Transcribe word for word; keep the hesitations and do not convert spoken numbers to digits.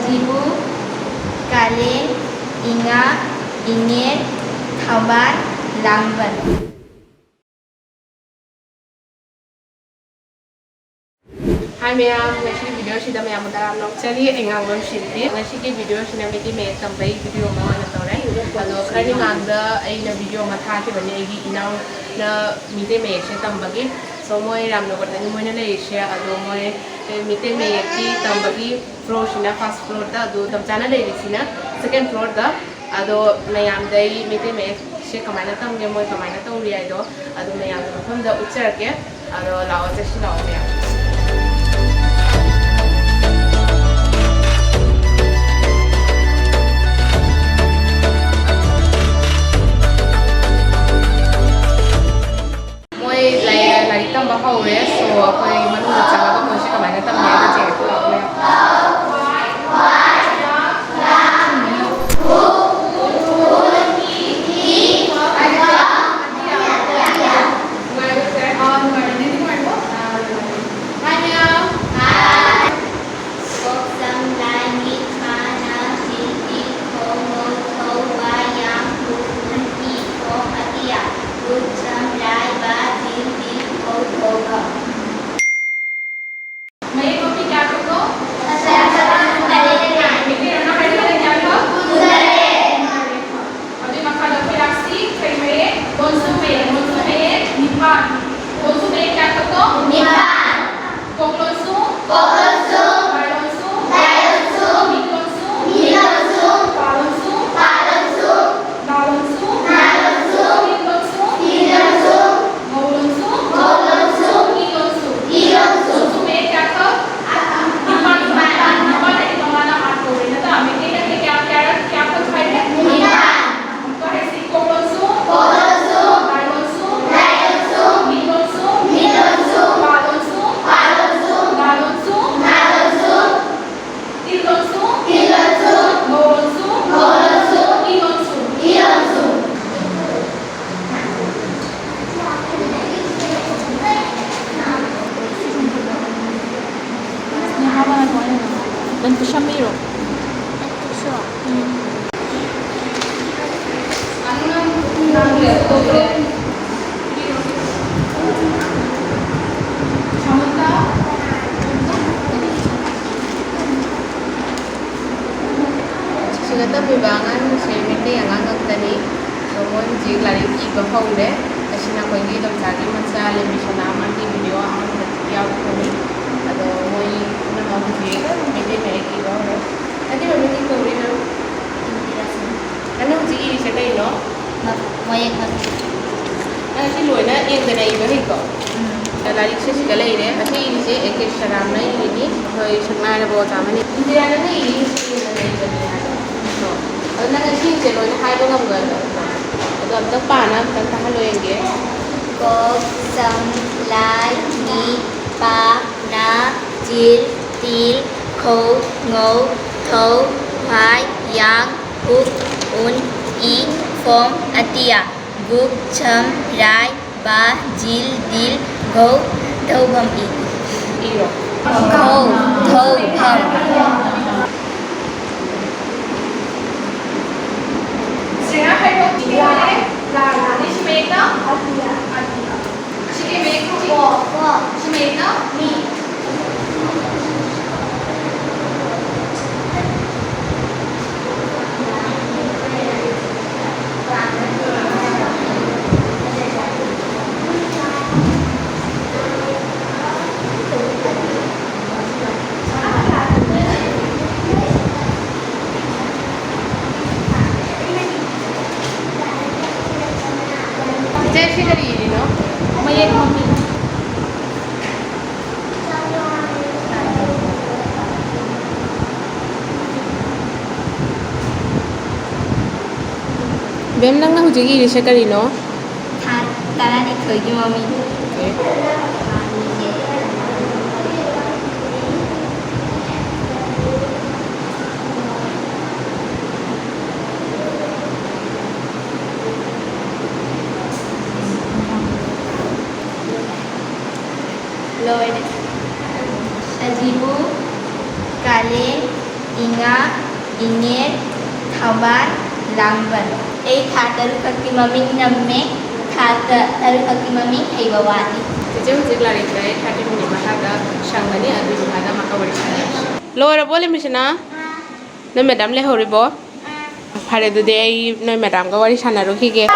ꯖꯤꯕꯨ, ꯀꯥꯂꯦꯟ, ꯏꯉꯥ, ꯏꯉꯦꯟ, ꯊꯝꯕꯥꯜ, ꯂꯥꯡꯕꯟ꯫ Hi ꯃꯌꯥꯝ, ꯉꯁꯤꯒꯤ video ꯁꯤꯗ ꯃꯌꯥꯝꯕꯨ ꯇꯔꯥꯝꯅ ꯑꯣꯛꯆꯔꯤ꯫ ꯑꯩ ꯉꯥꯡꯕꯝ ꯁꯤꯜꯂꯤ꯫ ꯉꯁꯤꯒꯤ video ꯁꯤꯅ ꯃꯩꯇꯩ ꯃꯌꯦꯛ ꯇꯝꯕꯒꯤ video ꯑꯃ ꯑꯣꯏꯅ ꯇꯧꯔꯦ꯫ ꯑꯗꯣ ꯈꯔꯗꯤ ꯃꯥꯡꯗ ꯑꯩꯅ video ꯑꯃ ꯊꯥꯈꯤꯕꯅꯦ, ꯑꯩꯒꯤ ꯏꯅꯥꯎꯅ ꯃꯩꯇꯩ ꯃꯌꯦꯛꯁꯦ ꯇꯝꯕꯒꯤ꯫ So ꯃꯣꯏ ꯔꯥꯝꯅꯒꯔꯗꯅꯤ ꯃꯣꯏꯅ ꯂꯩꯔꯤꯁꯦ꯫ ꯑꯗꯣ ꯃꯣꯏ ꯃꯩꯇꯩ ꯃꯌꯦꯛꯀꯤ ꯇꯝꯕꯒꯤ floor ꯁꯤꯅ first floor ꯗ, ꯑꯗꯨ ꯇꯝꯆꯥꯅ ꯂꯩꯔꯤꯁꯤꯅ second floor ꯗ꯫ ꯑꯗꯣ ꯃꯌꯥꯝꯗ ꯑꯩ ꯃꯩꯇꯩ ꯃꯌꯦꯛꯁꯦ ꯀꯃꯥꯏꯅ ꯇꯝꯒꯦ, ꯃꯣꯏ ꯀꯃꯥꯏꯅ ꯇꯧꯔꯤ ꯍꯥꯏꯗꯣ ꯑꯗꯨ ꯃꯌꯥꯝꯒꯤ ꯃꯐꯝꯗ ꯎꯠꯆꯔꯛꯀꯦ꯫ ꯑꯗꯣ ꯂꯥꯛꯑꯣ, ꯆꯠꯁꯤ ꯂꯥꯛꯑꯣ ꯃꯌꯥꯝ꯫ ꯃꯣꯏ ꯂꯥꯏ-, ꯂꯥꯏꯔꯤꯛ ꯇꯝꯕ ꯍꯧꯔꯦ꯫ So ꯑꯩꯈꯣꯏ ꯃꯅꯨꯡꯗ ꯆꯪꯉꯒ ꯃꯣꯏꯁꯦ ꯀꯃꯥꯏꯅ ꯇꯝꯒꯦ ꯍꯥꯏꯗꯣ ꯆꯦꯛ ꯇꯧꯔꯒ ꯄꯤꯁꯝꯃꯤꯔꯣ? ꯁꯤꯗ ꯇꯝꯃꯤꯕ ꯑꯉꯥꯡꯁꯤꯡꯁꯦ ꯃꯩꯇꯩ ꯑꯉꯥꯡ ꯉꯥꯛꯇꯅꯤ꯫ ꯑꯗꯣ ꯃꯣꯏ ꯍꯧꯖꯤꯛ ꯂꯥꯏꯔꯤꯛ ꯏꯕ ꯍꯧꯔꯦ꯫ ꯑꯁꯤꯅ ꯑꯩꯈꯣꯏꯒꯤ ꯏꯗꯣꯝꯆꯥꯒꯤ ꯃꯆꯥ ꯂꯦꯝꯕꯤ ꯁꯅꯥ, ꯃꯥꯒꯤ ꯚꯤꯗꯤꯑꯣ ꯑꯍꯥꯟꯕꯗ ꯌꯥꯎꯈꯤꯕꯅꯤ꯫ ꯑꯗꯣ ꯃꯣꯏ ꯄꯨꯝꯅꯃꯛ ꯍꯧꯖꯤꯛ ꯃꯩꯇꯩ ꯃꯌꯦꯛ ꯏꯕ ꯍꯧꯔꯦ꯫ ꯅꯪꯒꯤ ꯃꯃꯤꯡ ꯀꯩ ꯀꯧꯔꯤꯅꯣ? ꯏꯟꯗꯤꯔꯥ ꯁꯤꯡ꯫ ꯅꯪꯅ ꯍꯧꯖꯤꯛ ꯏꯔꯤꯁꯦ ꯀꯩꯅꯣ? ꯃ-, ꯃꯌꯦꯛ ꯃꯔꯨ꯫ ꯅꯪ ꯁꯤ ꯂꯣꯏꯅ ꯏꯔꯗꯅ ꯏꯕ ꯍꯩꯀꯣ? ꯎꯝ꯫ ꯂꯥꯏꯔꯤꯛꯁꯦ ꯁꯤꯗ ꯂꯩꯔꯦ꯫ ꯑꯁꯤ ꯏꯔꯤꯁꯦ ꯑꯦ ꯀꯦ ꯁꯔꯥꯝꯅ ꯏꯔꯤꯅꯤ꯫ ꯑꯩꯈꯣꯏ ꯁꯛꯅꯥꯏꯔꯕ ꯑꯣꯖꯥ ꯑꯃꯅꯤ꯫ ꯏꯟꯗꯤꯔꯥ, ꯅꯪꯅ ꯏꯔꯤꯁꯦ ꯏꯔꯗꯅ ꯏꯕꯅꯤ ꯍꯥꯏꯕ꯫ ꯑꯗꯣ ꯅꯪ ꯁꯤꯁꯦ ꯂꯣꯏꯅ ꯍꯥꯏꯕ ꯉꯝꯒꯗ꯭ꯔꯣ? ꯑꯗꯣ ꯑꯝꯇꯪ ꯄꯥꯅ ꯑꯝꯇꯪ ꯇꯥꯍꯜꯂꯣ ꯌꯦꯡꯒꯦ꯫ ꯀꯣꯛ, ꯁꯝ, ꯂꯥꯏ, ꯃꯤꯠ, ꯄꯥ, ꯅꯥ, ꯖꯤꯜ, ꯇꯤꯜ, ꯈꯧ, ꯉꯧ, ꯊꯧ, ꯐꯥꯏ, ꯌꯥꯡ, ꯍꯨꯛ, ꯎꯟ, ꯏ, ꯐꯣꯝ, ꯑꯇꯤꯌꯥ, ꯒꯨꯛ, ꯁꯝ, ꯔꯥꯏ, ꯕꯥ, ꯖꯤꯜ, ꯗꯤꯜ, ꯘꯧ, ꯙꯧ, ꯚꯝ, ꯏ꯫ ꯏꯔꯣ꯫ ꯘꯧ, ꯙꯧ, ꯚꯝ꯫ ꯁꯦꯒꯥ ꯍꯥꯏꯔꯣ, ꯁꯤꯒꯤ ꯃꯌꯦꯛ ꯂꯥ, ꯂꯥꯅꯤ, ꯁꯤ ꯃꯌꯦꯛꯅ? ꯑꯇꯤꯌꯥ꯫ ꯑꯇꯤꯌꯥ꯫ ꯁꯤꯒꯤ ꯃꯌꯦꯛꯅ ꯀꯣ, ꯀꯣ꯫ ꯁꯤ ꯃꯌꯦꯛꯅ? ꯃꯤ꯫ ꯏꯆꯦ, ꯁꯤ ꯀꯔꯤ ꯏꯔꯤꯅꯣ? ꯃꯌꯦꯛ ꯃꯃꯤꯡ꯫ ꯕꯦꯝ, ꯅꯪꯅ ꯍꯧꯖꯤꯛ ꯏꯔꯤꯁꯦ ꯀꯔꯤꯅꯣ? ꯊꯥ ꯇꯔꯥꯅꯤꯊꯣꯏꯒꯤ ꯃꯃꯤꯡ꯫ ꯑꯣꯀꯦ꯫ ꯂꯣꯏꯔꯦ꯫ ꯁꯖꯤꯕꯨ, ꯀꯥꯂꯦꯟ, ꯏꯉꯦꯜ, ꯊꯕꯥꯜ, ꯂꯥꯡꯕꯟ꯫ ꯑꯩ ꯊꯥ ꯇꯔꯨꯛꯈꯛꯀꯤ ꯃꯃꯤꯡ ꯅꯝꯃꯦ꯫ ꯊꯥ ꯇ-, ꯇꯔꯨꯛꯈꯛꯀꯤ ꯃꯃꯤꯡ ꯍꯩꯕ ꯋꯥꯠꯂꯤ꯫ ꯆꯤꯆꯦ ꯍꯧꯖꯤꯛ ꯂꯥꯏꯔꯤꯛ ꯇꯔꯦꯠ ꯊꯥꯔꯇꯤ ꯃꯤꯅꯤꯠ ꯃꯈꯥꯗ ꯁꯪꯒꯅꯤ, ꯑꯗꯨꯗꯨꯒ ꯃꯈꯥ ꯋꯥꯔꯤ ꯁꯥꯟꯅꯔꯁꯤ꯫ ꯂꯣꯏꯔꯕꯣ, ꯂꯤꯃꯤꯁꯤꯅ? ꯅꯣꯏ ꯃꯦꯗꯥꯝ ꯂꯩꯍꯧꯔꯤꯕꯣ? ꯐꯔꯦ, ꯑꯗꯨꯗꯤ ꯑꯩ ꯅꯣꯏ ꯃꯦꯗꯥꯝꯒ ꯋꯥꯔꯤ ꯁꯥꯟꯅꯔꯨꯈꯤꯒꯦ꯫